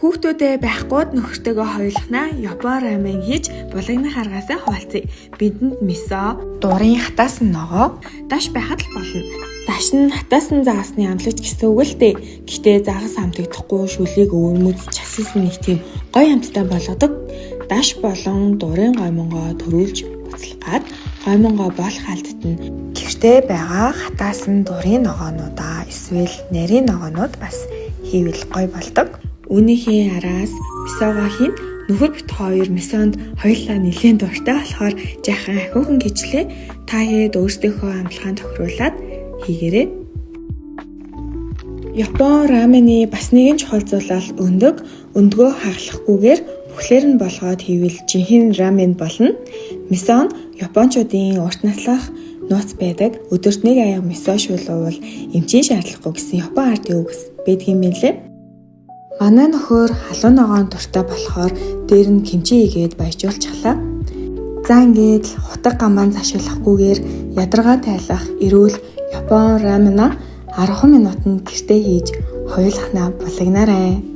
Хүүхдүүдээ байхгүйд нөхөртөөгөө хоёулахнаа Япон рамен хийж булагнах аргаасаа хуваалцъя. Бидэнд мисо, дурын хатаасан ногоо, даш байхад л болно. Даш нь хатаасан загасны амтлагч гэсэн үг л дээ. Гэхдээ загас амтагдахгүй, шүлийг өвөрмөц чассан нэг тийм гоё амттай болгодог. Даш болон дурын гоймонгоо төрүүлж буцалгаад гоймонгоо болох алдад нь гэртээ байгаа хатаасан дурын ногоонуудаа эсвэл нарийн ногоонууд бас хийвэл гоё болдог. Үүнийхээ араас мисого хийн. Нөхөр бит хоёр мисонд хоёулаа нэлээн дуртай болохоор жаахан ахиухан гिजлээ. Та хэд өөрсдийнхөө амтлагаа тохируулаад хийгээрэй. Япон рамены бас нэгэн чухал зүйл бол өндөг. Өндгөө хагалахгүйгээр бүхлээр нь болгоод хийвэл жинхэнэ рамен болно. Мисо нь японочдын урт наслах нууц байдаг. Өдөрт нэг аяга мисо шулуувал эмчийн шаардлагагүй гэсэн Япон ардын үгс байдгийн юм лээ. Манай нөхөр халуун ногоон дуртай болохоор дээр нь кимчи хийгээд баяжуулчихлаа. За, ингээд л хутга гамбаан зашиглахгүйгээр ядаргаа тайлах эрүүл Япон рамена 10 минутанд гэртээ хийж хоёулахнаа булагнаарай.